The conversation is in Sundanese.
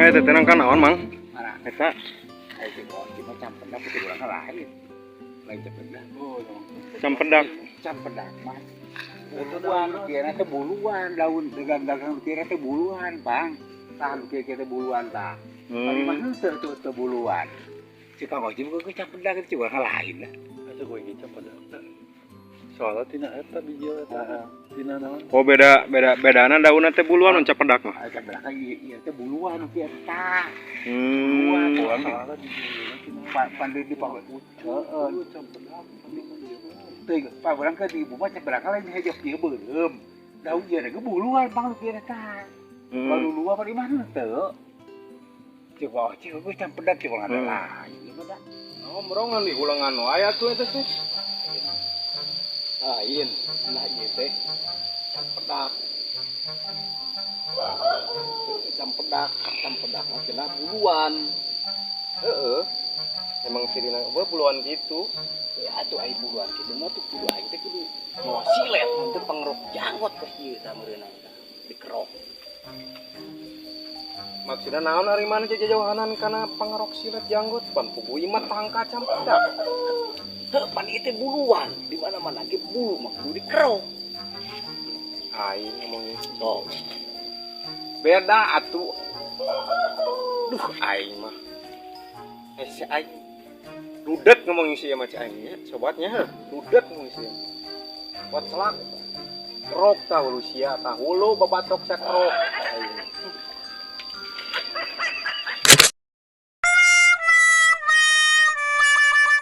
Eta teh nangka naon, Mang? Mana? Eta. Ayo sih kok cuma campedak itu urang lain. Lain campedak. Oh, Campedak. Campedak mah. Buluan, kira teh buluan, daun dagang-dagang kira teh buluan, Bang. Tah nu kieu teh buluan tah. Paling mah henteu tuh teh buluan. Si Kang Ojim ke campedak itu urang lain lah. Asa gue ge campedak. Soalnya tina eta biji eta. Tina naon? Oh, beda beda bedana daunna teh buluan mun campedak mah. Ah, campedak kan ieu ieu teh buluan nu kieu tah. Buluan urang Soalnya biji tina pan di pak heeh. Campedak. Teuing pak urang ke di ibu mah campedak lain hejo kieu beureum. Daun ieu teh buluan bang nu kieu tah. Baru luar pa di mana henteu? Coba cik gue campedak coba ada lain ieu mah. Oh, merongan di ulangan wae atuh eta teh. Lain, nah ieu teh campedak. Campedak, campedak mah cenah buluan. Heeh. Emang cirina gua buluan gitu. Ya atuh ai buluan kitu mah tuh kudu aing teh kudu mawa silet mun teu pangerok janggot kos ieu tah meureunna tah. Dikerok. Maksudna naon ari mana jajauhanan kana pangerok silet janggot pan puguh ieu mah tangka campedak. Heuh, pan ieu teh buluan, di mana-mana ge bulu mah kudu dikerok. Aing ngomongin Sok. Beda atuh. Duh, aing mah. Eh, si aing rudet ngomongin si mah si aing nya, sobatnya heuh, rudet ngomongin si. Buat selak. Kerok tah hulu sia tah hulu babatok sia kerok. Aing.